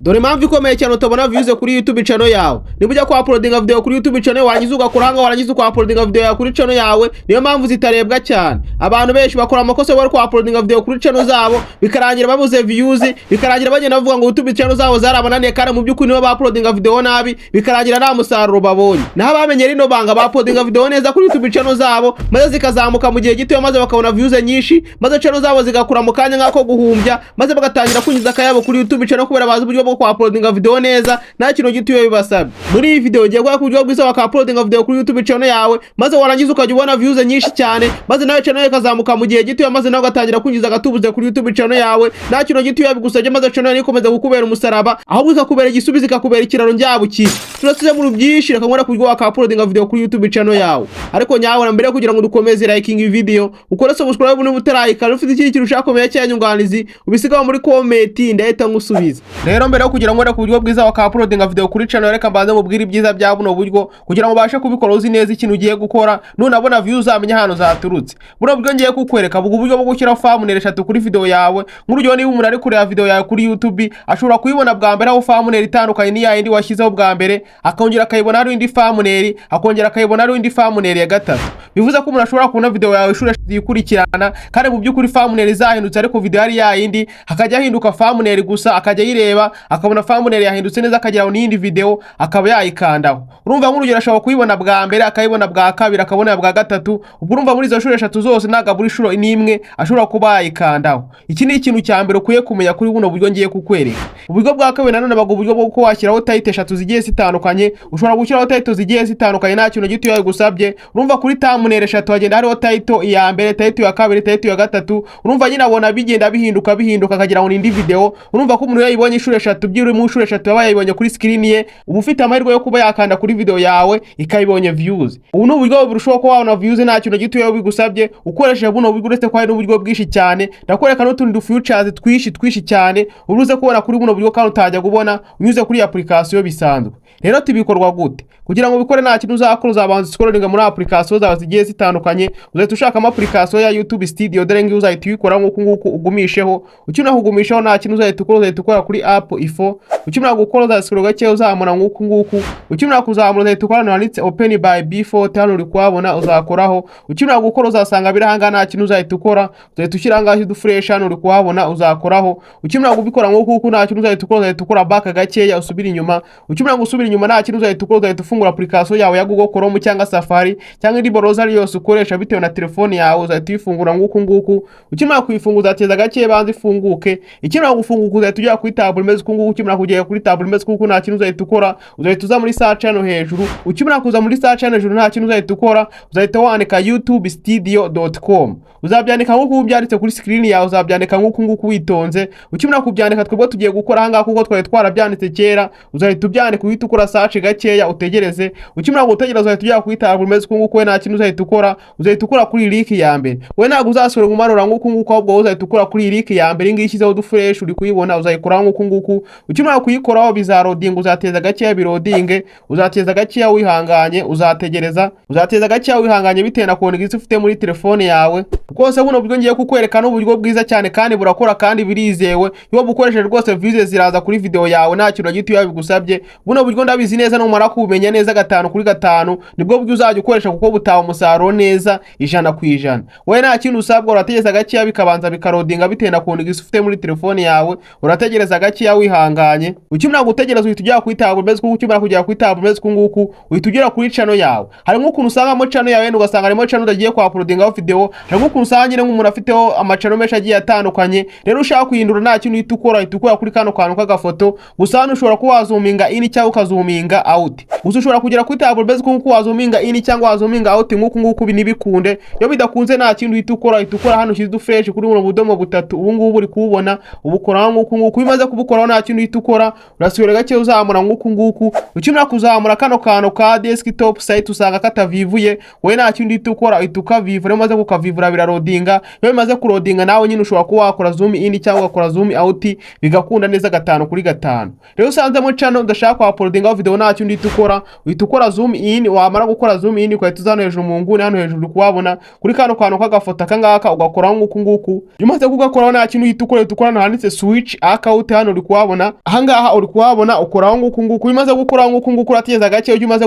Dore impamvu ikomeye cyane utabona views kuri YouTube channel yawe. Niba ujya kwa uploadinga video kuri YouTube channel, warangiza ugakora hanga, warangiza uka uploadinga video yawe kuri channel yawe, niyo mpamvu zitarebwa cyane. Abantu benshi bakora amakosa bari kwa uploadinga video kuri channel zabo, bikarangira babuze views, bikarangira bagenda bavuga ngo YouTube channel zabo zarabananiye, kandi mu by'ukuri nibo ba uploadinga video nabi, bikarangira nta musaruro babonye. Naho abamenye rino banga, ba uploadinga video neza kuri YouTube channel zabo, maze zikazamuka mu gihe gito, maze bakabona views nyinshi, maze channel zabo zigakura mu kanya nk'ako guhumbya, maze bagatangira kwinjiza akayabo kuri YouTube channel, kubera bazi uburyo bwo kwa uploadinga video neza, nta kintu gito bibasabye. Muri iyi video ngiye guha uburyo bwiza waka uploadinga video kuri YouTube channel yawe, maze warangiza ukajya ubona views nyinshi cyane, maze nawe channel yawe ikazamuka mu gihe gito, maze nawe ugatangira kwinjiza agatubuze kuri YouTube channel yawe, nta kintu gito bigusabye, maze channel yawe ikomeza kukubera umusaraba, ahubwo ikakubera igisubizo, ikakubera ikiraro njyabuki. Turasize muri byinshi, reka nkora ku buryo waka uploadinga video kuri YouTube channel yawe. Ariko nyabona mbere yo kugira ngo dukomeze, liking video, ukore subscribe niba utarayikora. Ufite ikindi kintu ushaka kumenya cyangwa inyunganizi, ubisigaho muri comment, ndahita ngusubiza. Rero mbere yo kugira ngo nkore ku buryo bwiza waka uploadinga video kuri channel, reka mbanze mubwire ibyiza bya buno buryo, kugira ngo ubashe kubikora uzi neza ikintu ugiye gukora. Nunabona views, uzamenye ahantu zaturutse. Buno buryo ngiye kukwereka buga uburyo bwo gushyiraho thumbnail eshatu kuri video yawe. Nk'urugero, niba umuntu ari kureba video yawe kuri YouTube, ashobora kuyibona bwa mbere aho thumbnail itandukanye n'iya yindi washyizeho bwa mbere, akongera akayibona hari indi thumbnail, akongera akayibona hari indi thumbnail ya gatatu. Bivuze ko umuntu ashobora kubona video yawe inshuro eshatu yikurikirana, kandi mu by'ukuri thumbnail zahindutse, ariko video yari yayindi. Hakajya hahinduka thumbnail gusa, akajya ayireba akabona thumbnail yahindutse neza, akagera n'iyindi video akaba yayikandaho. Urumva, nk'urugero, ashobora kuyibona bwa mbere, akayibona bwa kabiri, akabona bwa gatatu. Ubwo urumva muri izo nshuro eshatu zose ntabwo abura inshuro n'imwe ashobora kuba yayikandaho. Iki ni ikintu cya mbere ukwiye kumenya kuri buno buryo ngiye kukwereka. Uburyo bwa kabiri nanone baguha uburyo bwo kuba washyiraho title eshatu zigiye zitandukanye. Ushobora gushyiraho title zigiye zitandukanye, nta kintu gito yagusabye. Urumva, kuri thumbnail eshatu hagenda hariho title iya mbere, title ya kabiri, title ya gatatu. Urumva nyine abona bigenda bihinduka bihinduka, akagira ngo ni indi video. Urumva ko umuntu yayibonye inshuro eshatu, byibura mu nshuro eshatu yaba yayibonye kuri screen ye, uba ufite amahirwe yo kuba yakanda kuri video yawe ikayibonye views. Ubu ni uburyo burushaho kuba wabona views, nta kintu gito bigusabye ukoresheje buno buryo, uretse ko hari n'uburyo bwinshi cyane. Ndakwereka n'utundi du features twinshi twinshi cyane uruze kubona kuri buno buryo, kandi utajya kubona unyuze kuri application bisanzwe. Rero tubikorwa gute? Kugira ngo ubikore, nta kintu uzakora, uzabanza scrollinga muri application zawe zigiye zitandukanye, uzahita ushakamo application ya YouTube Studio. Dore ngiyo, uzahita uyikora nk'uku nguku, ugumisheho. Ukimara kugumishaho, nta kintu uzahita ukora, uzahita ukora kuri app info. Ukimara gukora, uzascroll gake, uzamura nk'uku nguku. Ukimara kuzamura, uzahita ukora ahantu handitse "open by default", hano uri kuhabona, uzakoraho. Ukimara gukora, uzasanga biri ahangaha. Nta kintu uzahita ukora, uzahita ushyira ahangaha uduflèche, hano uri kuhabona, uzakoraho. Ukimara kubikora nk'uku nguku, nta kintu uzahita ukora, uzahita ukora back gakeya, usubira inyuma. Ukimara gusubira inyuma, nta kintu uzahita ukora, uzahita ufungura application yawe ya Google Chrome cyangwa Safari cyangwa indi browser yose ukoresha bitewe na telefone yawe, uzahita uyifungura nk'uku nguku. Ukimara kuyifungura, uzateza gake banza ifunguke. Ikimara gufunguka, uzahita ujya kuri table imeze uku nguku. Ukimara kugera kuri table imeze uku nguku, nta kintu uzahita ukora, uzahita uza muri search hano hejuru. Ukimara kuza muri search hano hejuru, nta kintu uzahita ukora, uzahita wandika youtubestudio.com. Uzabyandika nk'uko byanditse kuri screen yawe, uzabyandika nk'uku nguku witonze. Ukimara kubyandika, twebwe tugiye gukora ahangaha kuko twari twarabyanditse kera. Uzahita ubyandika, uhita ukora search gakeya, utegereze. Ukimara gutegereza, uzahita ujya kuri table imeze uku nguku. We nta kintu uzahita ukora, uzahita ukora kuri link ya mbere. We ntabwo uzasubira umanura nk'uku nguku, ahubwo wowe uzahita ukora kuri link ya mbere iyi ngiyi ishyizeho uduflèche, uri kuyibona, uzayikoraho nk'uku nguku. Ukimara kuyikoraho, bizaloadinga, uzateza gakeya biloadinge, uzateza gakeya wihanganye, uzategereza, uzateza gakeya wihanganye bitewe na connexion ufite muri telefone yawe. Rwose buno buryo ngiye kukwereka ni uburyo bwiza cyane, kandi burakora, kandi birizewe. Iyo bukoresheje, rwose views ziraza kuri video yawe, nta kintu na gito bigusabye. Buno buryo ndabizi neza, numara kubumenya neza gatanu kuri gatanu, nibwo buryo uzajya ukoresha, kuko butaha umusaruro neza 100%. Wowe nta kintu usabwa, urategereza gakeya bikabanza bikaloadinga bitewe na connexion ufite muri telefone yawe. Urategereza gakeya wihanganye. Ukimara gutegereza, uhita ugera kuri table imeze uku. Ukimara kugera kuri table imeze uku nguku, uhita ugera kuri channel yawe. Hari nk'ukuntu usangamo channel yawe, ugasanga harimo channel utagiye kwa uploadingaho video. Hari nk'ukuntu usanga nyine nk'umuntu afiteho amachannel menshi agiye atandukanye. Rero ushaka kuhindura, nta kintu uhita ukora, uhita ukora kuri kano kantu k'agafoto gusa. Hano ushobora kuba wazoominga in cyangwa ukazoominga out. Gusa ushobora kugera kuri table imeze uku nguku, wazoominga in cyangwa wazoominga out nk'uku nguku, ntibikunde. Iyo bidakunze, nta kintu uhita ukora, uhita ukora hano ushyize uduflèche kuri buno budomo butatu. Ubu ngubu uri kuwubona, ubukoraho nk'uku nguku. Iyo umaze kubukoraho, nta kintu uhita ukora, urasubira gake, uzamura nk'uku nguku. Ukimara kuzamura, kano kantu ka desktop site usanga katavivuye. Wowe nta kintu uhita ukora, uhita ukavivura. Iyo umaze kukavivura, biraloadinga. Iyo bimaze kuloadinga, nawe nyine ushobora kuba wakora zoom in cyangwa ugakora zoom out, bigakunda neza gatanu kuri gatanu. Rero usanzemo channel udashaka kwa uploadingaho video, nta kintu uhita ukora, uhita ukora zoom in. Wamara gukora zoom in, ugahita uza hano hejuru mu nguni, hano hejuru uri kuhabona, kuri kano kantu k'agafoto aka ngaka, ugakoraho nk'uku nguku. Iyo umaze kugakoraho, nta kintu uhita ukora, uhita ukora hano handitse "switch account", hano uri kuhabona. Aha Ahangaha uri kuhabona, ukoraho nguku nguku. Iyo umaze gukoraho nguku nguku, urategereza gake. Iyo umaze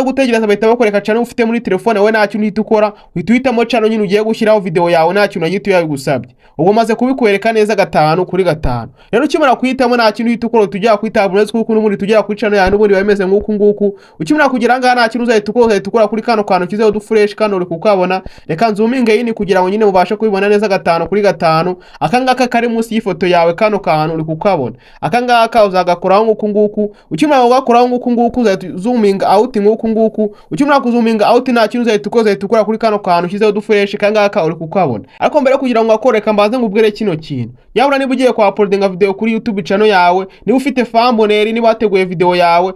gutegereza, bahita bakwereka channel ufite muri telefone. Wowe nta kintu uhita ukora, uhita uhitamo channel nyine ugiye gushyiraho video yawe, nta kintu na gito yabigusabye. Ubwo maze kubikwereka neza 5 kuri 5. Rero ukimara kuhitamo, nta kintu uhita ukora, tujya kuri tablet, kuko n'ubundi tugera kuri channel yawe n'ubundi biba bimeze nk'uku nguku. Ukimara kugera ahangaha, nta kintu uzahita ukora, uzahita ukora kuri kano kantu kizeho udufureshi kano uri kukabona. Reka nzoominge in kugira ngo nyine mubashe kubibona neza 5 kuri 5. Aka ngaka kari munsi y'ifoto yawe, kano kantu uri kukabona, aka ngaka uzagakoraho nk'uku nguku. Ukimara kugakoraho nk'uku nguku, uzahita zoominga out nk'uku nguku. Ukimara kuzoominga out, nta kintu uzahita ukora, uzahita ukora kuri kano kantu ushyizeho udufureshi, aka ngaka uri kukabona. Ariko mbere yo kugira ngo ngakore, reka mbanze ngubwire kino kintu. Yabura niba ugiye kwa uploadinga video kuri YouTube channel yawe, niba ufite thumbnail, niba wateguye video yawe,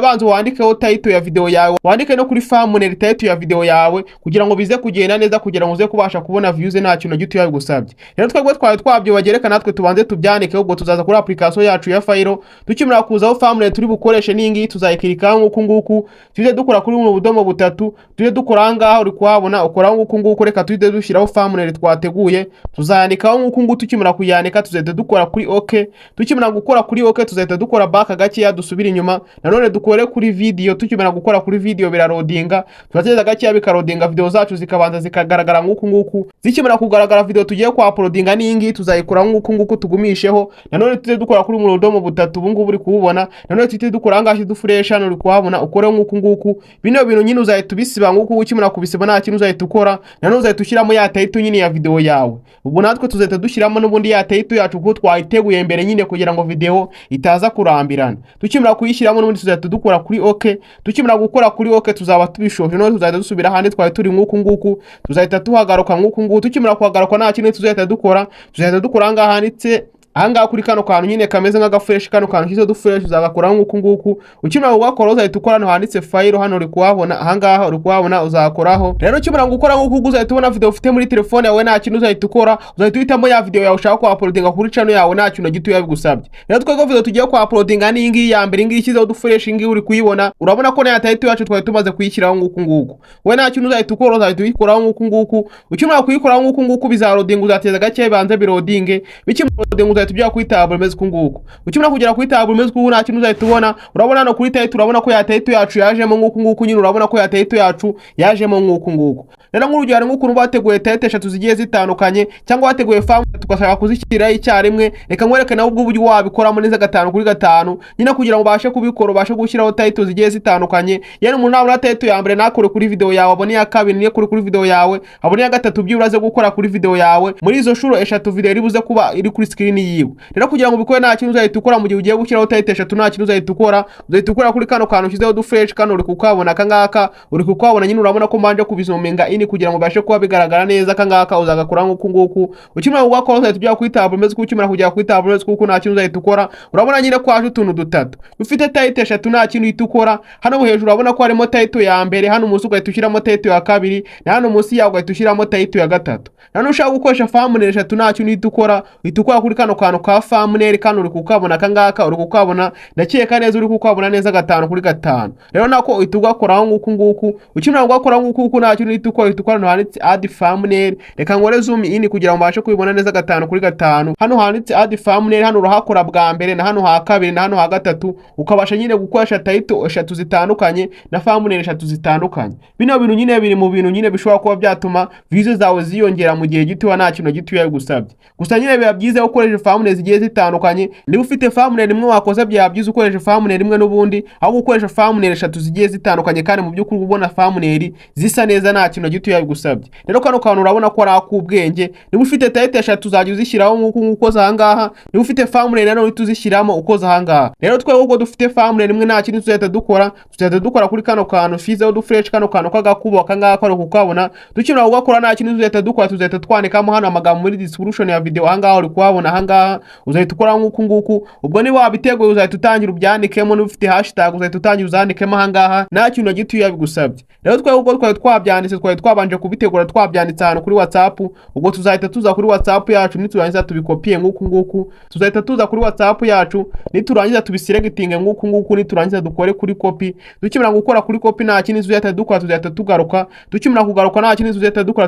banza wandikeho title ya video yawe, wandike no kuri thumbnail title ya video yawe, kugira ngo bize kugenda neza, kugira ngo uze kubasha kubona views nta kintu na gito yabigusabye. Rero twebwe twari twabyo, natwe tubanze tubyandike. Ubwo tuzaza kuri application yacu ya file. Tukimara kuzaho, thumbnail turi bukoreshe n'iyi ngiyi, tuzayikirikaho nk'uku nguku, tujye dukora kuri buno budomo butatu, tujye dukora aha ngaha uri kuhabona, ukoraho nk'uku nguku. Reka tujye dushyiraho thumbnail twateguye, tuzayandikaho nk'uku nguku. Tukimara kuyandika, tuzahita dukora kuri OK. Tukimara gukora kuri OK, tuzahita dukora back gakeya, dusubire inyuma, nanone dukore kuri video. Tukimara gukora kuri video, biraloadinga, turategereza gakeya bikaloadinga, video zacu zikabanza zikagaragara nk'uku nguku. Zikimara kugaragara, video tugiye kwa uploadinga n'iyi ngiyi, tuzayikora nk'uku nguku, tugumisheho, nanone tujye dukora kuri buno budomo butatu, ubu ngubu uri kuwubona, nanone tuhite dukora ahangaha udufureshi hano uri kuhabona, ukore nk'uku nguku. Bino bintu nyine uzahita ubisiba nk'uku. Ukimara kubisiba, nta kintu uzahita ukora, nanone uzahita ushyiramo ya title nyine ya video yawe. Ubwo natwe tuzahita dushyiramo n'ubundi ya title yacu, kuko twayiteguye mbere nyine, kugira ngo video itaza kurambirana. Tukimara kuyishyiramo, n'ubundi tuzahita dukora kuri OK. Tukimara gukora kuri OK, tuzaba tubishoje. None tuzahita dusubira ahandi twari turi nk'uku nguku, tuzahita tuhagaruka nk'uku nguku. Tukimara kuhagaruka, nta kintu tuzahita dukora, tuzahita dukora ahangaha handitse, ahangaha kuri kano kantu nyine kameze nk'agafureshi, kano kantu kizo dufureshi, uzagakoraho nk'uku nguku. Ukimara kugakora, uzahita ukora hano handitse file, hano uri kuhabona, ahangaha uri kuhabona, uzakoraho. Rero ukimara gukora nk'uku nguku, uzahita ubona video ufite muri telefone yawe. Nta kintu uzahita ukora, uzahita uhitamo ya video yawe ushaka kuuploadinga kuri channel yawe, nta kintu na gito yabigusabye. Rero twebwe video tugiye kuuploadinga ni iyi ngiyi ya mbere, iyi ngiyi ishyizeho udufureshi, iyi ngiyi uri kuyibona. Urabona ko na title yacu twari tumaze kuyishyiraho nk'uku nguku. We nta kintu uzahita ukora, uzahita uyikoraho nk'uku nguku. Ukimara kuyikoraho nk'uku nguku, bizaloadinga, uzateza gake bibanze biloadinge. Bikimaloadinga, uzahita ujya kuri table imeze uku nguku. Ukimara kugera kuri table imeze uku nguku, nta kintu uzahita ubona. Urabona hano kuri title, urabona ko ya title yacu yajemo nk'uku nguku nyine, urabona ko ya title yacu yajemo nk'uku nguku. Rero nk'urugero, hari nk'ukuntu bateguye title eshatu zigiye zitandukanye, cyangwa wateguye thumbnail tugashaka kuzishyiraho icyarimwe. Reka nkwereke nawe ubwo uburyo wabikoramo neza 5 kuri 5 nyine, kugira ngo ubashe kubikora, ubashe gushyiraho title zigiye zitandukanye. Yari umuntu nabona title ya mbere nakore kuri video yawe, abone iya kabiri niyo kuri video yawe, abone iya gatatu byibura aze gukora kuri video yawe. Muri izo shuro eshatu, video iri buze kuba iri kuri screen yiwe. Rero kugira ngo ubikore, nta kintu uzahita ukora. Mu gihe ugiye gushyiraho title eshatu, nta kintu uzahita ukora, uzahita ukora kuri kano kantu ushyizeho udufureshi, kano uri kukabona, aka ngaka uri kukabona nyine. Urabona ko mbanje kubizoominga in kugira ngo ubashe kuba bigaragara neza. Aka ngaka uzagakora nk'uku nguku. Ukimara kugakora, uzahita ujya kuri table imeze uku. Ukimara kugera kuri table imeze uku, nta kintu uzahita ukora. Urabona nyine ko haje utuntu dutatu. Ufite title eshatu, nta kintu uhita ukora. Hano hejuru urabona ko harimo title ya mbere, hano munsi ugahita ushyiramo title ya kabiri, na hano munsi yawe ugahita ushyiramo title ya gatatu. Nano ushaka gukoresha thumbnail eshatu, nta kintu uhita ukora, uhita ukora kuri kano kantu ka thumbnail, kano uri kukabona, aka ngaka uri kukabona, ndakeka neza uri kukabona neza 5 kuri 5. Rero nako uhita ugakoraho nguku nguku. Ukimara kugakoraho nguku nguku, nta kintu uhita ukora, uhita ukora hano handitse add thumbnail. Reka nkore zoom in kugira ngo mbashe kubibona neza 5 kuri 5. Hano handitse add thumbnail, hano urahakora bwa mbere, na hano ha kabiri, na hano ha gatatu, ukabasha nyine gukoresha title eshatu zitandukanye na thumbnail eshatu zitandukanye. Bino bintu nyine biri mu bintu nyine bishobora kuba byatuma views zawe ziyongera mu gihe gito, nta kintu gito bigusabye. Gusa nyine biba byiza ukoresha thumbnail zigiye zitandukanye. Niba ufite thumbnail imwe wakoze, byaba byiza ukoresha thumbnail imwe n'ubundi, aho gukoresha thumbnail eshatu zigiye zitandukanye, kandi mu by'ukuri ubona thumbnail zisa neza nta kintu gito bigusabye. Rero kano kantu urabona ko ari ak'ubwenge. Niba ufite title eshatu, uzajya uzishyiraho nk'uku ukoze aha ngaha. Niba ufite thumbnail nanone, uhita uzishyiramo ukoze aha ngaha. Rero twebwe ubwo dufite thumbnail imwe, nta kintu tuzahita dukora, tuzahita dukora kuri kano kantu fizeho udufureshi, kano kantu k'agakubo, aka ngaka uri kukabona. Tukimara kugakora, nta kintu tuzahita dukora, tuzahita twandikamo hano amagambo muri description ya video. Aha ngaha uri kuhabona, aha ngaha uzahita ukora nk'uku nguku. Ubwo niba wabiteguye, uzahita utangira ubyandikemo. Niba ufite hashtag, uzahita utangira uzandikemo aha ngaha, nta kintu na gito bigusabye. Rero twebwe ubwo twari twabyanditse, twari twabanje kubitegura, twabyanditse ahantu kuri WhatsApp. Ubwo tuzahita tuza kuri WhatsApp yacu, niturangiza tubikopiye nk'uku nguku. Tuzahita tuza kuri WhatsApp yacu, niturangiza tubiselectinge nk'uku nguku, niturangiza dukore kuri copy. Tukimara gukora kuri copy, nta kindi tuzahita dukora, tuzahita tugaruka. Tukimara kugaruka, nta kindi tuzahita dukora,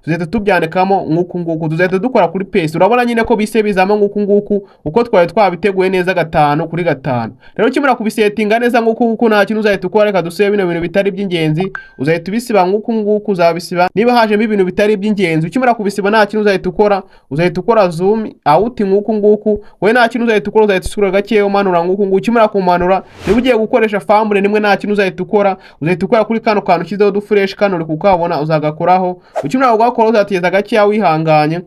tuzahita tubyandikamo nk'uku nguku, tuzahita dukora kuri paste. Urabona nyine ko ko bise bizamo nguku nguku uko twari twabiteguye neza 5 kuri 5. Rero ukimara kubisetinga neza nguku nguku, nta kintu uzahita ukora. Reka dusibe bino bintu bitari iby'ingenzi. Uzahita ubisiba nguku nguku, uzabisiba niba hajemo ibintu bitari iby'ingenzi. Ukimara kubisiba, nta kintu uzahita ukora, uzahita ukora zoom out nguku nguku. Wowe nta kintu uzahita ukora, uzahita usura gakeya umanura nguku nguku. Ukimara kumanura, niba ugiye gukoresha thumbnail nimwe, nta kintu uzahita ukora, uzahita ukora kuri kano kantu ushyizeho uduflèche. Kano uri kukabona, uzagakoraho. Ukimara kugakora, uzategereza gakeya wihanganye.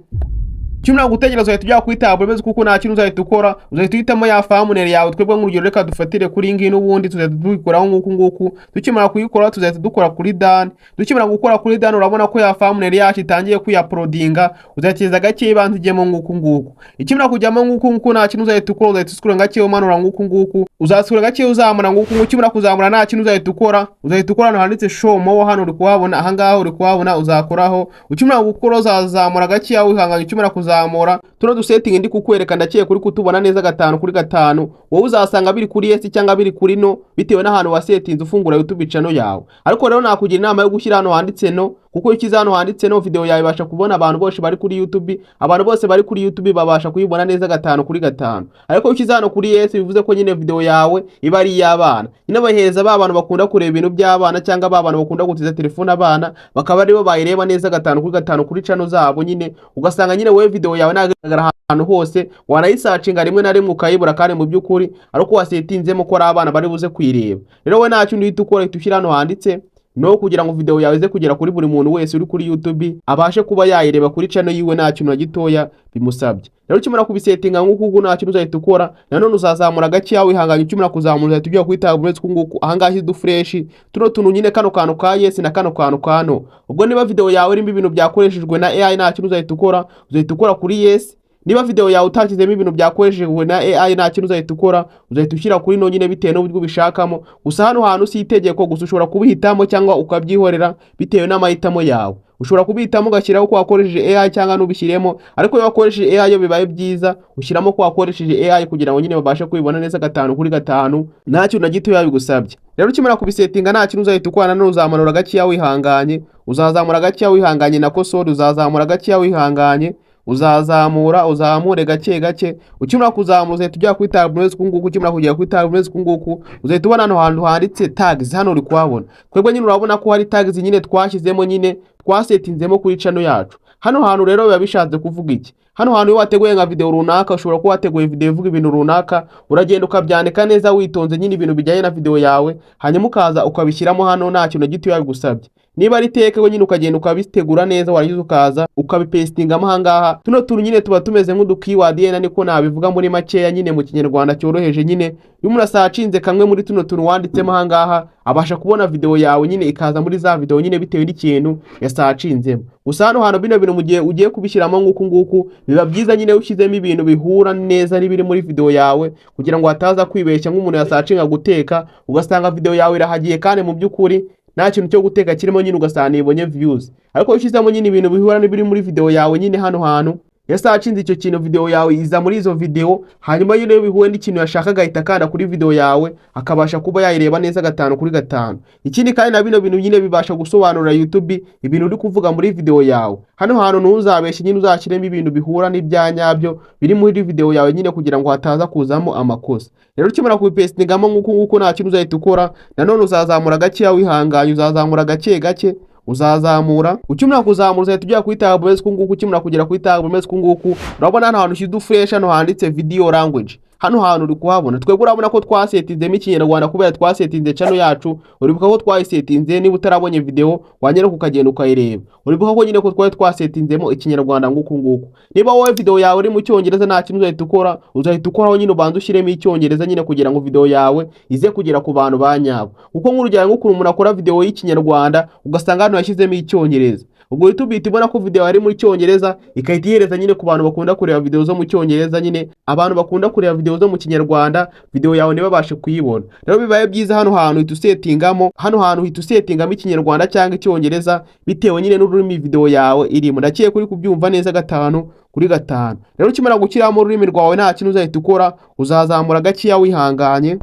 Ukimara gutegereza, uzahita ujya kuri tab imeze kuko nta kintu uzahita ukora, uzahita uhitamo ya thumbnail yawe. Twebwe nk'urugero reka dufatire kuri iyi ngiyi n'ubundi, tuzahita tuyikoraho nguku nguku. Tukimara kuyikora, tuzahita dukora kuri done. Tukimara gukora kuri done, urabona ko ya thumbnail yacu itangiye kuyuploadinga. Uzategereza gake ibanza ijyemo nguku nguku. Ikimara kujyamo nguku nguku, nta kintu uzahita ukora, uzahita uscrolla gake umanura nguku nguku, uzascrolla gake uzamura nguku nguku. Ukimara kuzamura, nta kintu uzahita ukora, uzahita ukora hano handitse "show more". Hano uri kuhabona, ahangaha uri kuhabona, uzakoraho. Ukimara gukora, uzazamura gakeya wihanganye. Ukimara kuzamura, tuno dusetting ndi kukwereka, ndakeka uri kutubona neza 5 kuri 5. Wowe uzasanga biri kuri yes cyangwa biri kuri no, bitewe n'ahantu wasetinze ufungura YouTube channel yawe. Ariko rero nakugira inama yo gushyira hano handitse no, kuko iyo ushyize hano handitse no, video yawe ibasha kubona abantu bose bari kuri YouTube. Abantu bose bari kuri YouTube babasha kuyibona neza 5 kuri 5. Ariko iyo ushyize hano kuri yes, bivuze ko nyine video yawe iba ari iy'abana nyine, bahereza ba bantu bakunda kureba ibintu by'abana cyangwa ba bantu bakunda gutiza telefone abana, bakaba aribo bayireba neza 5 kuri 5 kuri channel zabo nyine. Ugasanga nyine wowe video yawe ntagaragara ahantu hose, wanayisearchinga rimwe na rimwe ukayibura, kandi mu by'ukuri ari uko wasetinzemo ko ari abana bari buze kuyireba. Rero we nta kindi uhita ukora, uhita ushyira hano handitse no, kugira ngo video yawe ize kugera kuri buri muntu wese uri kuri YouTube, abashe kuba yayireba kuri channel yiwe nta kintu na gitoya bimusabye. Rero ukimara kubisetinga nk'uku nguku, nta kintu uzahita ukora nanone, uzazamura gakeya wihanganye. Ukimara kuzamura, uzahita ujya kuri tab uku nguku, ahangaha uduflèche tuno tuntu nyine, kano kantu ka yes na kano kantu ka no. Ubwo niba video yawe irimo ibintu byakoreshejwe na AI, nta kintu uzahita ukora, uzahita ukora kuri yes. Niba video yawe utashyizemo ibintu byakoreshejwe na AI, nta kintu uzahita ukora, uzahita ushyira kuri no nyine, bitewe n'uburyo ubishakamo. Gusa hano hantu si itegeko, gusa ushobora kubihitamo cyangwa ukabyihorera bitewe n'amahitamo yawe. Ushobora kubihitamo ugashyiraho ko wakoresheje AI cyangwa ntubishyiremo. Ariko iyo wakoresheje AI, yo bibaye byiza ushyiramo ko wakoresheje AI, kugira ngo nyine babashe kubibona neza 5 kuri 5, nta kintu na gito bigusabye. Rero ukimara kubisetinga, nta kintu uzahita ukora nanone, uzamanura gakeya wihanganye, uzazamura gakeya wihanganye, na kosori uzazamura gakeya wihanganye, uzazamura, uzamure gake gake. Ukimara kuzamura, uzahita ujya kuri tab uku nguku. Ukimara kugera kuri tab uku nguku, uzahita ubona hano hantu handitse tags. Hano uri kuhabona. Twebwe nyine urabona ko hari tags nyine twashyizemo, nyine twasetinzemo kuri channel yacu. Hano hantu rero biba bishatse kuvuga iki? Hano hantu, iyo wateguye nka video runaka, ushobora kuba wateguye video ivuga ibintu runaka, uragenda ukabyandika neza witonze nyine, ibintu bijyanye na video yawe, hanyuma ukaza ukabishyiramo hano nta kintu na gito bigusabye. Niba ari tech we nyine, ukagenda ukabitegura neza, warangiza ukaza ukabipastingamo ahangaha. Tuno tuntu nyine tuba tumeze nk'udukeyword yenda, niko nabivuga muri makeya nyine mu Kinyarwanda cyoroheje. Nyine iyo umuntu asearchinze kamwe muri tuno tuntu wanditsemo ahangaha, abasha kubona video yawe nyine, ikaza muri za video nyine bitewe n'ikintu yasearchinzemo. Gusa hano hantu, bino bintu mu gihe ugiye kubishyiramo nguku nguku, biba byiza nyine ushyizemo ibintu bihura neza n'ibiri muri video yawe, kugira ngo hataza kwibeshya nk'umuntu yasearchinga guteka, ugasanga video yawe irahagiye kandi mu by'ukuri nta kintu cyo guteka kirimo nyine, ugasanga ntibonye views. Ariko iyo ushyizemo nyine ibintu bihura n'ibiri muri video yawe nyine, hano hantu yasearchinze icyo kintu, video yawe iza muri izo video. Hanyuma nyine iyo bihuye n'ikintu yashakaga, ahita akanda kuri video yawe, akabasha kuba yayireba neza 5 kuri 5. Ikindi kandi, na bino bintu nyine bibasha gusobanurira YouTube ibintu uri kuvuga muri video yawe. Hano hantu ntuzabeshye nyine, uzashyiremo ibintu bihura n'ibya nyabyo biri muri video yawe nyine, kugira ngo hataza kuzamo amakosa. Rero ukimara kubipastingamo nk'uku nguku, nta kintu uzahita ukora nanone, uzazamura gakeya wihanganye, uzazamura gake gake, uzazamura. Ukimara kuzamura, uzahita ujya kuri tab uku nguku. Ukimara kugera kuri tab uku nguku, urabona hano hantu ushyize uduflèche, hano handitse "video language". Hano hantu uri kuhabona. Twebwe urabona ko twasetinzemo Ikinyarwanda kubera twasetinze channel yacu. Uribuka ko twayisetinze? Niba utarabonye video, wanyera ukagenda ukayireba. Uribuka ko nyine ko twari twasetinzemo Ikinyarwanda nguku nguku. Niba wowe video yawe uri mu Cyongereza, nta kintu uzahita ukora, uzahita ukoraho nyine, ubanza ushyiremo Icyongereza nyine, kugira ngo video yawe ize kugera ku bantu ba nyabo. Kuko nk'urugero, nk'ukuntu umuntu akora video y'Ikinyarwanda, ugasanga hano yashyizemo Icyongereza, ubwo YouTube ihita ibona ko video ari muri Cyongereza, ikahita ihereza nyine ku bantu bakunda kureba video zo mu Cyongereza nyine. Abantu bakunda kureba video zo mu Kinyarwanda, video yawe ntibabashe kuyibona. Rero bibaye byiza hano hantu uhita usetingamo, hano hantu uhita usetingamo Ikinyarwanda cyangwa Icyongereza, bitewe nyine n'ururimi video yawe irimo. Ndakeka uri kubyumva neza 5 kuri 5. Rero ukimara gushyiramo ururimi rwawe, nta kintu uzahita ukora, uzazamura gakeya wihanganye.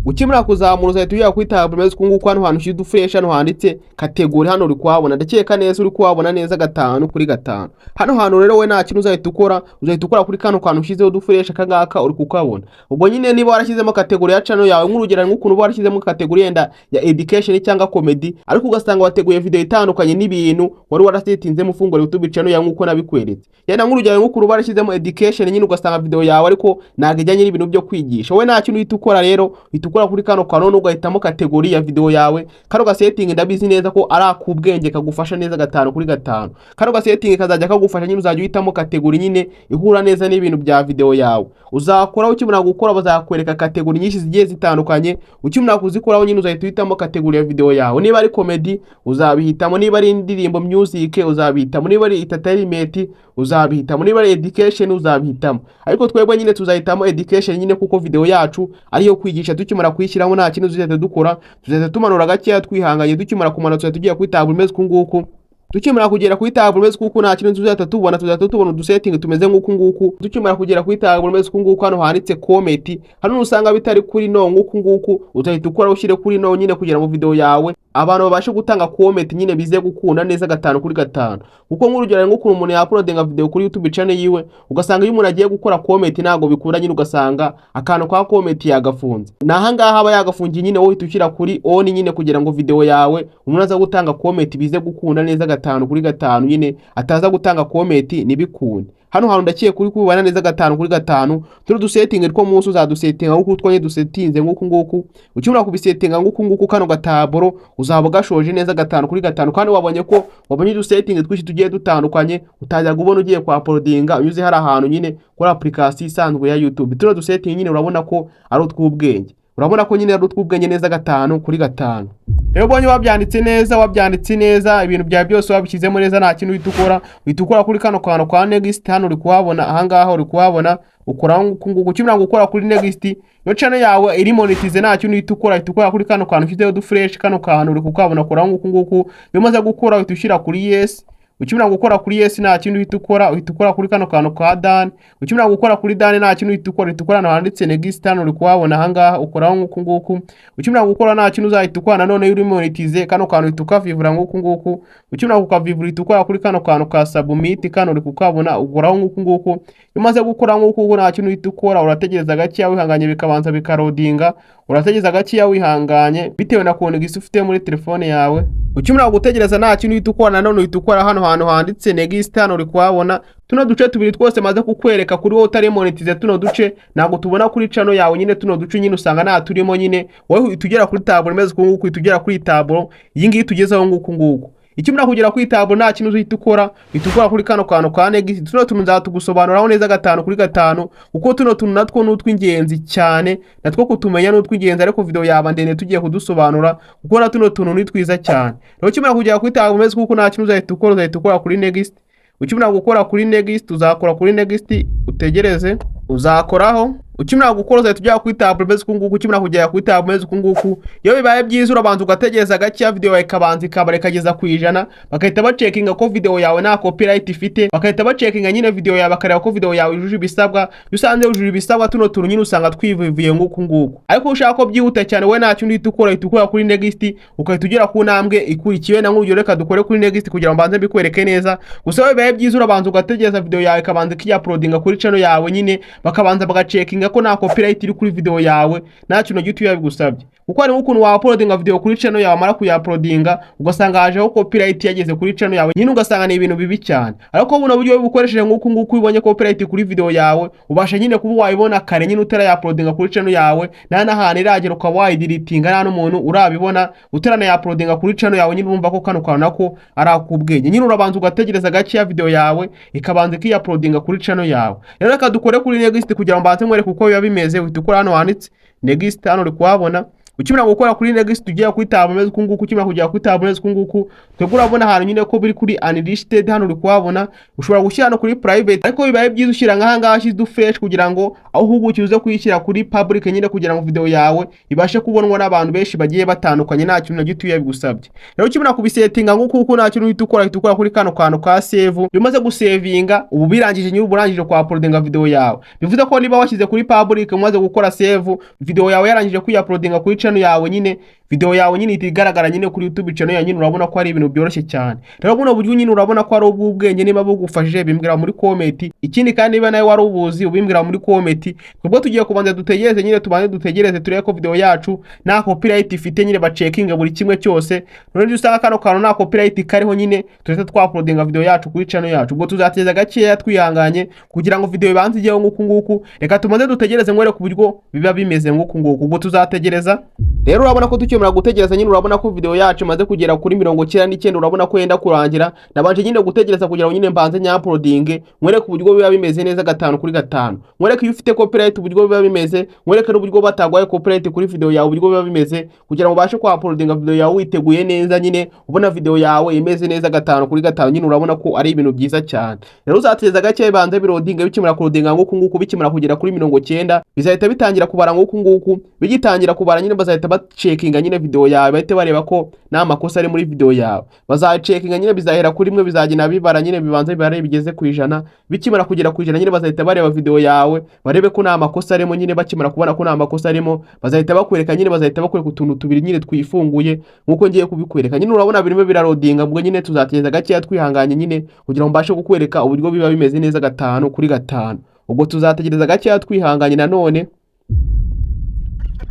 Ukimara kuzamura, uzahita ujya kuri tableau imeze uku nguku. Hano hantu ushyira uduflèche, hano handitse category, hano uri kuhabona. Ndakeka neza uri kuhabona neza 5 kuri 5. Hano hantu rero we nta kintu uzahita ukora, uzahita ukora kuri kano kantu ushyizeho uduflèche. Aka ngaka uri kukabona. Ubwo nyine niba warashyizemo category ya channel yawe, nk'urugero nk'ukuntu uba warashyizemo category yenda ya education cyangwa comedy, ariko ugasanga wateguye video itandukanye n'ibintu wari warasetinzemo ufungura YouTube channel yawe, nk'uko nabikweretse. Yenda nk'urugero nk'ukuntu uba warashyizemo education nyine, ugasanga video yawe ariko ntabwo ijyanye n'ibintu byo kwigisha. Wowe nta kintu uhita ukora rero, uhita ukora kuri kano kantu, ugahitamo category ya video yawe. Kano gasetting ndabizi neza ko ari ak'ubwenge, kagufasha neza 5 kuri 5. Kano gasetting kazajya kagufasha nyine, uzajya uhitamo category nyine ihura neza n'ibintu bya video yawe. Uzakora, ukimara gukora bazakwereka category nyinshi zigiye zitandukanye. Ukimara kuzikoraho nyine, uzahita uhitamo category ya video yawe. Niba ari comedy uzabihitamo, niba ari indirimbo, music, uzabihitamo, niba ari entertainment uzabihitamo, niba ari education uzabihitamo. Ariko twebwe nyine tuzahitamo education nyine, kuko video yacu ariyo kwigisha. Tukimara kuyishyiramo, nta kintu tuzahita dukora, tuzahita tumanura gakeya twihanganye. Tukimara kumanura, tuzahita tugiye kuri tableau imeze uku nguku. Tukimara kugera kuri tableau imeze uku, nta kintu tuzahita tubona, tuzahita tubona udusetting tumeze nk'uku nguku. Tukimara kugera kuri tableau imeze uku nguku, hano handitse comment, hano usanga bitari kuri no nk'uku nguku, uzahita ukora ushyire kuri no nyine, kugira ngo video yawe abantu babashe gutanga comment nyine, bize gukunda neza 5 kuri 5. Kuko nk'urugero nk'ukuntu umuntu yauploadinga video kuri YouTube channel yiwe, ugasanga iyo umuntu agiye gukora comment ntabwo bikunda nyine, ugasanga akantu ka comment yagafunze. Ni ahangaha aba yagafungiye nyine. Wowe uhita ushyira kuri on nyine, kugira ngo video yawe umuntu aza gutanga comment bize gukunda neza 5 kuri 5 nyine, ataza gutanga comment ntibikunde. Hano hantu ndakiye kuri kubibona neza 5 kuri 5. Turi dusetting two munsi, uzadusetinga nk'uku twonye dusetinze nk'uku nguku. Ukimara kubisetinga nk'uku nguku, kano gataburo uzaba ugashoje neza 5 kuri 5, kandi wabonye ko wabonye udusetting twinshi tugiye dutandukanye utajyaga ubona ugiye kwa uploadinga unyuze hari ahantu nyine kuri application isanzwe ya YouTube. Tuno dusetting nyine urabona ko ari utw'ubwenge, urabona ko nyine ari utw'ubwenge neza 5 kuri 5. Rero ubonye wabyanditse neza, wabyanditse neza, ibintu byawe byose wabishyizemo neza, nta kintu uhita ukora, uhita ukora kuri kano kantu ka next. Hano uri kuhabona, ahangaha uri kuhabona, ukoraho nguku nguku. Ukimara gukora kuri next, iyo channel yawe iri monetize, nta kintu uhita ukora, uhita ukora kuri kano kantu ushyizeho uduflèche. Kano kantu uri kukabona, ukoraho nguku nguku. Iyo umaze gukora, uhita ushyira kuri yes. Ukimara gukora kuri yes, nta kintu uhita ukora, uhita ukora kuri kano kantu ka done. Ukimara gukora kuri done, nta kintu uhita ukora, uhita ukora ahantu handitse next. Hano uri kuhabona, ahangaha ukoraho nguku nguku. Ukimara gukora, nta kintu uzahita ukora nanone. Iyo uri monetize, kano kantu uhita ukavivura nguku nguku. Ukimara kukavivura, uhita ukora kuri kano kantu ka submit. Kano uri kukabona, ukoraho nguku nguku. Iyo umaze gukora nguku nguku, nta kintu uhita ukora, urategereza gakeya wihanganye, bikabanza bikaloadinga. Urategereza gakeya wihanganye bitewe na connexion ufite muri telefone yawe. Ukimara gutegereza, nta kintu uhita ukora nanone, uhita ukora hano hantu handitse next. Hano uri kuhabona. Tuno duce tubiri twose maze kukwereka, kuri wowe utari monetize, tuno duce ntabwo tubona kuri channel yawe nyine. Tuno duce nyine usanga nta turimo nyine. Wowe uhita ugera kuri tableau imeze uku nguku, uhita ugera kuri tableau iyi ngiyi tugezeho nguku nguku. Ikimara kugera kuri tableau, nta kintu uhita ukora, uhita ukora kuri kano kantu ka next. Tuno tuntu nzatugusobanuraho neza 5 kuri 5, kuko tuno tuntu natwo ni utw'ingenzi cyane, natwo kutumenya ni utw'ingenzi, ariko video yaba ndende tugiye kudusobanura, kuko na tuno tuntu ni twiza cyane. Rero ukimara kugera kuri tableau imeze kuko, nta kintu uzahita ukora, uzahita ukora kuri next. Ukimara gukora kuri next, uzakora kuri next, utegereze, uzakoraho. Ukimara gukora, uzahita ujya kuri tableau imeze uku nguku. Ukimara kugera kuri tableau imeze uku nguku, iyo bibaye byiza urabanza ugategereza gakeya, video yawe ikabanza ikabara ikageza ku 100, bagahita bacekinga ko video yawe nta copyright ifite, bagahita bacekinga nyine video yawe, bakareba ko video yawe yujuje ibisabwa. Iyo usanze yujuje ibisabwa, tuno tuntu nyine usanga twivuye nguku nguku. Ariko ushaka ko byihuta cyane, wowe nta kintu uhita ukora, uhita ukora kuri next, ugahita ugera ku ntambwe ikurikiwe. Na nk'urugero, reka dukore kuri next kugira ngo mbanze mbikwereke neza. Gusa iyo bibaye byiza urabanza ugategereza video yawe ikabanza ikiyauploadinga kuri channel yawe nyine, bakabanza bagacekinga ko nta copyright iri kuri video yawe, nta kintu gito yabigusabye. Kuko hari nk'ukuntu wauploadinga video kuri channel yawe, wamara kuyauploadinga ugasanga hajeho copyright yageze kuri channel yawe nyine, ugasanga ni ibintu bibi cyane. Ariko buno buryo bukoresheje nk'uku nguku, ubonye copyright kuri video yawe, ubasha nyine kuba wayibona kare nyine utarayauploadinga kuri channel yawe, nta n'ahantu iragera, ukaba wayideletinga nta n'umuntu urabibona, utaranayauploadinga kuri channel yawe nyine. Urumva ko kano kantu nako ari ak'ubwenge nyine. Urabanza ugategereza gakeya, video yawe ikabanza ikiyauploadinga kuri channel yawe. Rero reka dukore kuri next kugira ngo mbanze mwereke uko biba bimeze. Uhita ukora hano handitse next, hano uri kuhabona. Ukimara gukora kuri next, tugiye kuri tab imeze uku nguku. Ukimara kugera kuri tab imeze uku nguku, twebwe urabona ahantu nyine ko biri kuri unlisted. Hano uri kuhabona. Ushobora gushyira hano kuri private, ariko bibaye byiza ushyira nk'aha ngaha ashyize fresh, kugira ngo aho uhugukiye uze kuyishyira kuri public nyine, kugira ngo video yawe ibashe kubonwa n'abantu benshi bagiye batandukanye, nta kintu na gitoya bigusabye. Rero ukimara kubisetinga nguku uku, nta kintu uhita ukora, uhita ukora kuri kano kantu ka save. Iyo umaze gusevinga, ubu birangije nyine, uba urangije kwa uploadinga video yawe. Bivuze ko niba washyize kuri public, umaze gukora save, video yawe yarangije kuyiuploadinga kuri channel yawe nyine, video yawe nyine ihita igaragara nyine kuri YouTube channel yawe nyine. Urabona ko ari ibintu byoroshye cyane. Rero buno buryo nyine urabona ko ari ubw'ubwenge. Niba bugufashije, bimbwira muri comment. Ikindi kandi, niba nawe wari ubuzi, ubimbwira muri comment. Twebwe tugiye kubanza dutegereze nyine, tubanze dutegereze turebe ko video yacu nta copyright ifite nyine, bacekinga buri kimwe cyose. None usanga kano kantu nta copyright kariho nyine, tuhita twauploadinga video yacu kuri channel yacu. Ubwo tuzateza gakeya twihanganye kugira ngo video ibanze ijyeho nguku nguku. Reka tubanze dutegereze ngwereke uburyo biba bimeze nguku nguku. Ubwo tuzategereza. Rero urabona ko tukimara gutegereza nyine, urabona ko video yacu imaze kugera kuri 99. Urabona ko yenda kurangira. Nabanje nyine gutegereza kugira ngo nyine mbanze nyauploadinge, nkwereke uburyo biba bimeze neza gatanu kuri gatanu, nkwereke iyo ufite copyright uburyo biba bimeze, nkwereke n'uburyo batagwaye copyright kuri video yawe uburyo biba bimeze, kugira ngo ubashe kuuploadinga video yawe witeguye neza nyine, ubona video yawe imeze neza gatanu kuri gatanu nyine. Urabona ko ari ibintu byiza cyane. Rero uzategereza gake banze biloadinga. Bikimara kuloadinga nguku nguku, bikimara kugera kuri 90, bizahita bitangira kubara nguku nguku. Bigitangira kubara nyine, bazahita bacekinga nyine video yawe, bahite bareba ko nta makosa ari muri video yawe. Bazacekinga nyine, bizahera kuri rimwe, bizagenda bibara nyine, bibanza bibare bigeze ku 100. Bikimara kugera ku 100 nyine, bazahita bareba video yawe, barebe ko nta makosa arimo nyine. Bakimara kubona ko nta makosa arimo, bazahita bakwereka nyine, bazahita bakwereka utuntu tubiri nyine twifunguye nkuko ngiye kubikwereka nyine. Urabona birimo biraloadinga. Ubwo nyine tuzategereza gakeya twihanganye nyine, kugira ngo mbashe kukwereka uburyo biba bimeze neza gatanu kuri gatanu. Ubwo tuzategereza gakeya twihanganye nanone.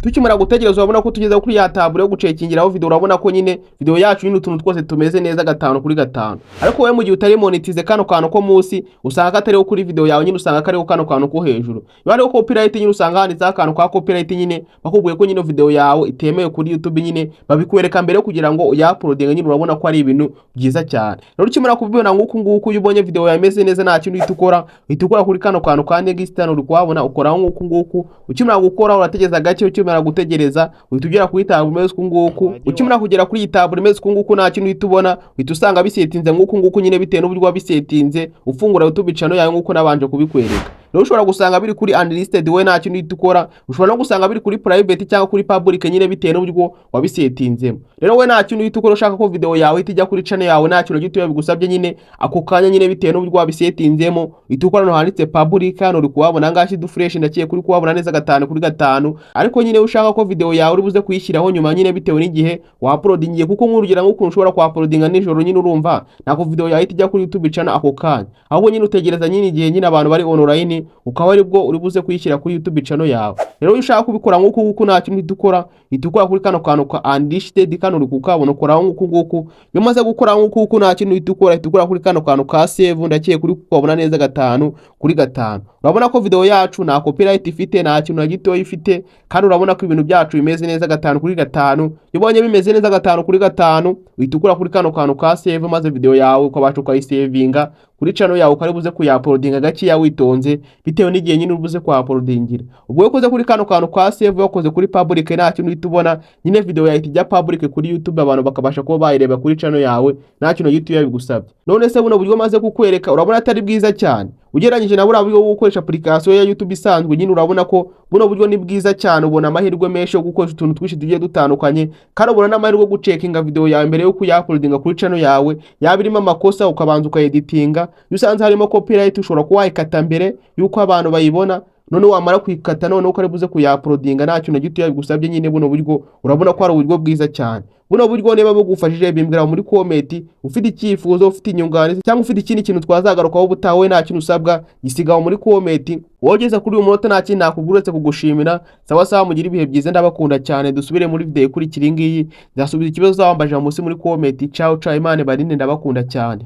Tukimara gutegereza, urabona ko tugeze kuri ya taburo yo gucekingiraho video. Urabona ko nyine video yacu nyine utuntu twose tumeze neza gatanu kuri gatanu. Ariko wowe mu gihe utari monetize, kano kantu ko munsi usanga katariho kuri video yawe nyine, usanga kariho kano kantu ko hejuru. Iyo hariho copyright nyine, usanga handitseho akantu ka copyright nyine, bakubwiye ko nyine video yawe itemewe kuri YouTube nyine, babikwereka mbere kugira ngo uyauploadinge nyine. Urabona ko ari ibintu byiza cyane. Rero ukimara kubibona nguku nguku, iyo ubonye video yawe imeze neza, nta kintu uhita ukora, uhita ukora kuri kano kantu ka next. Hano uri kuhabona, ukoraho nguku nguku. Ukimara gukora, urategereza gake. Ukimara gutegereza, uhita ugera kuri taburo imeze uku nguku. Ukimara kugera kuri iyi taburo imeze uku nguku, nta kintu uhita ubona, uhita usanga bisetinze nguku nguku nyine, bitewe n'uburyo wabisetinze ufungura YouTube channel yawe nguko nabanje kubikwereka. Rero ushobora gusanga biri kuri unlisted, we nta kintu uhita ukora. Ushobora no gusanga biri kuri private cyangwa kuri public nyine, bitewe n'uburyo wabisetinzemo. Rero we nta kintu uhita ukora. Ushaka ko video yawe ihita ijya kuri channel yawe, nta kintu gito bigusabye nyine, ako kanya nyine, bitewe n'uburyo wabisetinzemo, uhita ukora hano handitse public. Hano uri kuhabona ngaha du fresh, ndakiye kuri kuhabona neza gatanu kuri gatanu. Ariko nyine ushaka ko video yawe uri buze kuyishyiraho nyuma nyine, bitewe n'igihe wauploadingiye, kuko nk'urugero nk'ukuntu ushobora kuuploadinga nijoro nyine, urumva ntabwo video yawe ihita ijya kuri YouTube channel ako kanya, ahubwo nyine utegereza nyine igihe nyine abantu bari online, ukaba aribwo uri buze kuyishyira kuri YouTube channel yawe. Rero iyo ushaka kubikora nk'uku nguku, nta kintu uhita ukora, uhita ukora kuri kano kantu ka unlisted. Kano uri kukabona, ukoraho nk'uku nguku. Iyo umaze gukora nk'uku nguku, nta kintu uhita ukora, uhita ukora kuri kano kantu ka save. Ndakiye kuri kukabona neza gatanu kuri gatanu. Urabona ko video yacu nta copyright ifite, nta kintu na gitoya ifite, kandi urabona ko ibintu byacu bimeze neza gatanu kuri gatanu. Iyo ubonye bimeze neza gatanu kuri gatanu, uhita ukora kuri kano kantu ka save, maze video yawe ukabasha ukayisevinga kuri channel yawe, ukari buze kuyauploadinga gakeya witonze, bitewe n'igihe nyine uri buze kuyauploadingira. Ubwo iyo ukoze kuri kano kantu ka save, wakoze kuri public, nta kintu uhita ubona nyine, video yawe ihita ijya public kuri YouTube, abantu bakabasha kuba bayireba kuri channel yawe, nta kintu gitoya bigusabye. None se buno buryo maze kukwereka, urabona atari bwiza cyane ugereranyije na buriya buryo bwo gukoresha application ya YouTube isanzwe nyine? Urabona ko buno buryo ni bwiza cyane. Ubona amahirwe menshi yo gukoresha utuntu twinshi tugiye dutandukanye, kandi ubona n'amahirwe yo gucekinga video yawe mbere yo kuyauploadinga kuri channel yawe. Yaba irimo amakosa, ukabanza ukayeditinga. Iyo usanze harimo copyright, ushobora kuba wayikata mbere y'uko abantu bayibona. None wamara kuyikata, noneho ukari buze kuyauploadinga, nta kintu na gitoya bigusabye nyine. Buno buryo urabona ko ari uburyo bwiza cyane. Buno buryo niba bugufashije, bimbwira muri comment. Ufite icyifuzo, ufite inyunganizi, cyangwa ufite ikindi kintu twazagarukaho ubutaha, we nta kintu usabwa, gisigaho muri comment. Wowe ugeze kuri uyu munota, nta kintu nakubwira uretse kugushimira. Sawa sawa, mugire ibihe byiza, ndabakunda cyane. Dusubire muri video ikurikira iyi ngiyi, nzasubiza ikibazo wambajije munsi muri comment. Ciao ciao, Imana ibarinde, ndabakunda cyane.